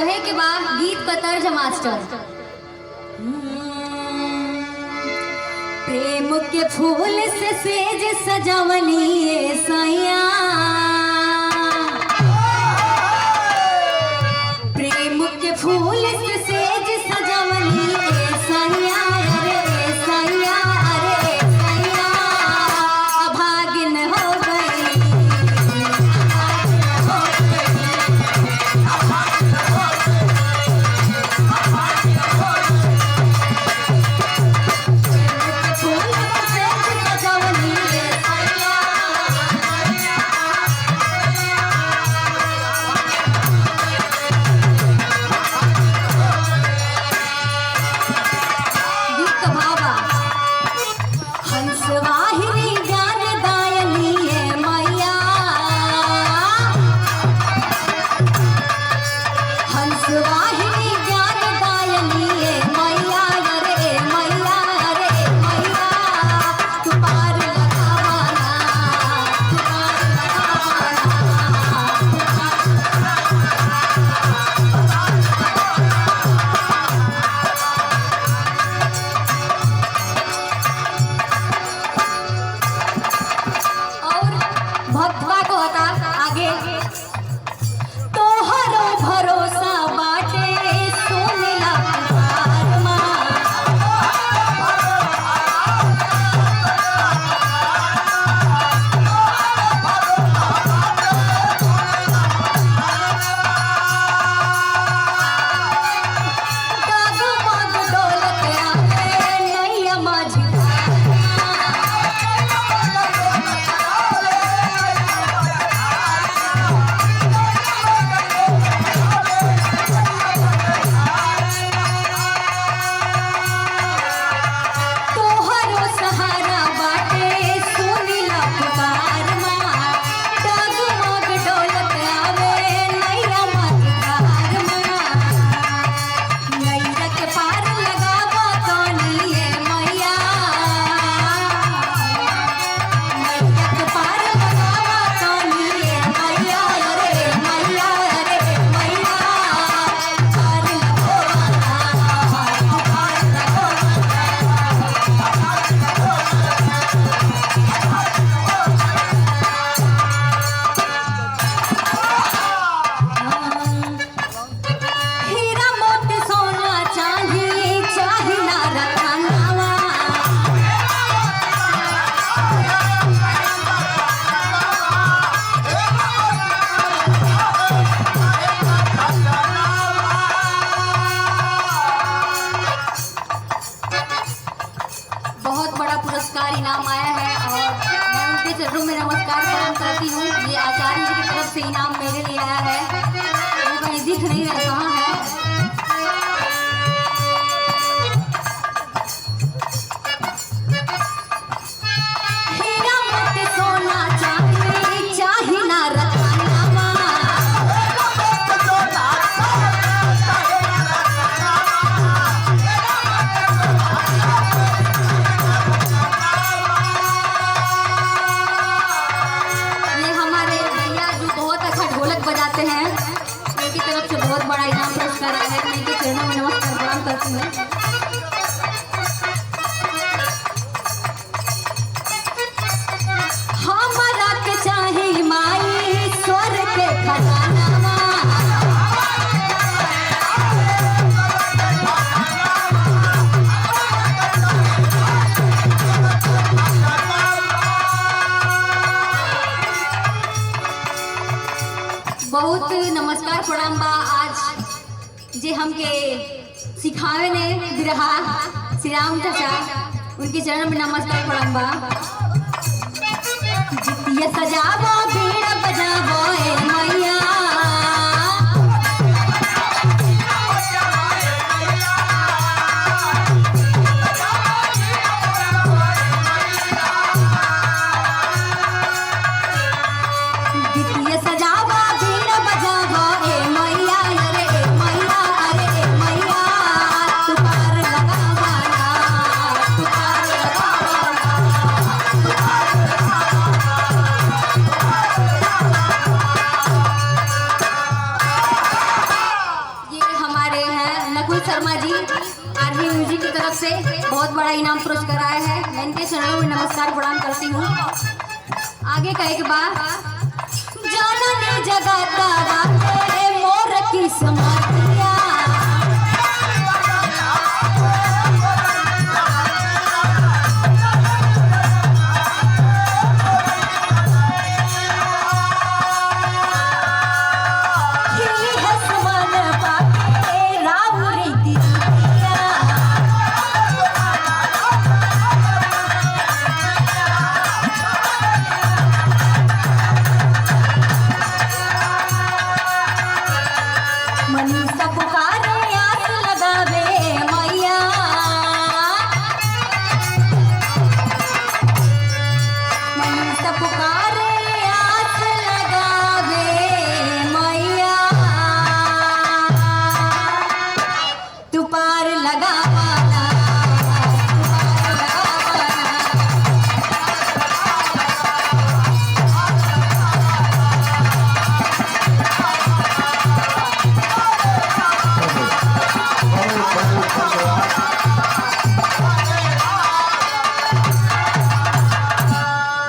कहे के बा गीत का तर्ज मास्टर। प्रेम के फूल से सेज सजावनी सैया, प्रेम के फूल से सेज सजावनी सैया, अरे सैया, अरे सैया, अभागिन हो गई, हो गई। फूल से सेज सजावनी सैया। गीत का भावा हंस वाहिनी ज्ञान दायनी है मैया, हंस वाहिनी ज्ञान दायनी है मैया, अरे मैया, अरे मैया, तू पार लगावाना, तू पार लगावाना। और भक्तवा को हता आगे तोहरो भरोसा बाटे सोनेला पुकार माँ। डगमग डोलत आवे नैया माझी तोहरो सहारा बाटे सुनिला पुकार माँ, डगमग डोलत आवे नैया मझधार माँ, नैया के पार लगावा तनिए मैया, नैया के पार लगावा तनिए मैया, अरे मैया, अरे मैया, पार लगावा, पार लगावा। हीरा मोती सोना चांदी चाही ना रतनवा, बहुत बड़ा पुरस्कार इनाम आया है और मैं उनके चरणों में नमस्कार प्रणाम करती हूँ। ये आचार्य जी की तरफ से इनाम मेरे लिए आया है। वो कहीं दिख नहीं रहा, कहाँ है? हीरा मोती सोना चांदी चाही ना रतनवा, ये हमारे भैया जो बहुत अच्छा ढोलक बजाते हैं, उनकी तरफ से बहुत बड़ा इनाम पुरस्कार आया है। मैं इनके चरणों में नमस्कार प्रणाम करती हूँ। हमारा के चाही माई स्वर के खजानावा, बहुत नमस्कार प्रणाम बा। आज जे हमके सिखावे ने बिरहा श्री राम चाचा, उनके चरण में नमस्कार प्रणाम बा। जितिया सजावो बीड़ा बजावो ए मैया, जितिया सजावो बीड़ा बजावो ए मैया, अरे मैया, अरे मैया, तू पार लगावाना, तू पार लगावाना। शर्मा जी आरवी म्यूजिक की तरफ से बहुत बड़ा इनाम पुरस्कार आया है। मैं इनके चरणों में नमस्कार प्रणाम करती हूँ। आगे का एक बार जननी जगाता बाटे मोर की समातिया। खिली हसमन पाके राउरी तिरिया। मनीषा पुकारे आस लगावे मैया। मनीषा पुकारे आस लगावे मैया। तू पार लगावाना, तू पार लगावाना। बहुत बहुत धन्यवाद।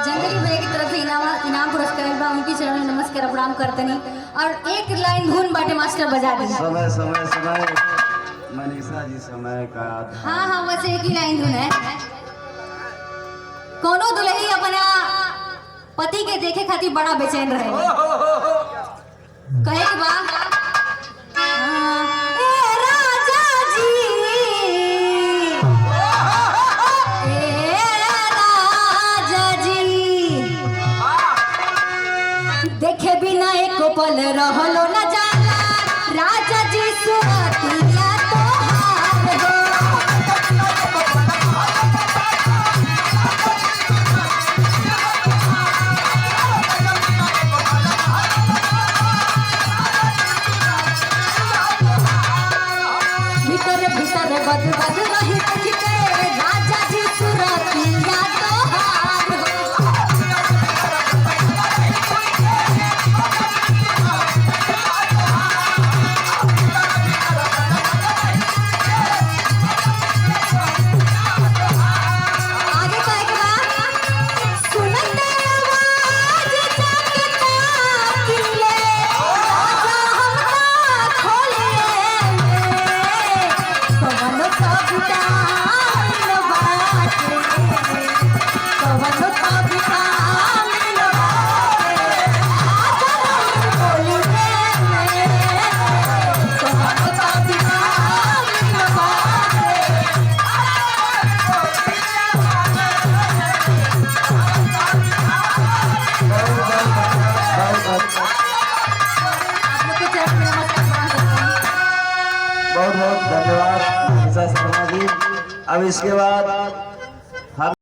जंगली भैया की तरफ से इनाम इनाम पुरस्कार बा, उनकी चरण में नमस्कार प्रणाम करतनी। और एक लाइन धुन बाटे मास्टर बजा दी। समय समय समय मनीषा जी, समय का हाँ हाँ, बस एक ही लाइन धुन है। कोनो दुल्ही अपना पति के देखे खातिर बड़ा बेचैन रहे। कहे के बा हाँ, ए राजा जी, ए राजा जी, देखे बिना एक पल रहलो न जाला। राजा जी सुरतिया तोहार हो। भीतर भीतर बद बद रही देख के राजा जी सुरतिया तोहार हो। आगे कहे के बा सुनते आवाज जाके ताकिले राजा हमका खोले कवन कवितान बाटे, कवन कवितान बाटे, आजा बोलिए कवन कवितान बाटे। बहुत बहुत बहुत आप लोग के चरण में नमस्कार प्रणाम करते हैं। बहुत बहुत धन्यवाद मनीषा शर्मा जी। अब इसके बाद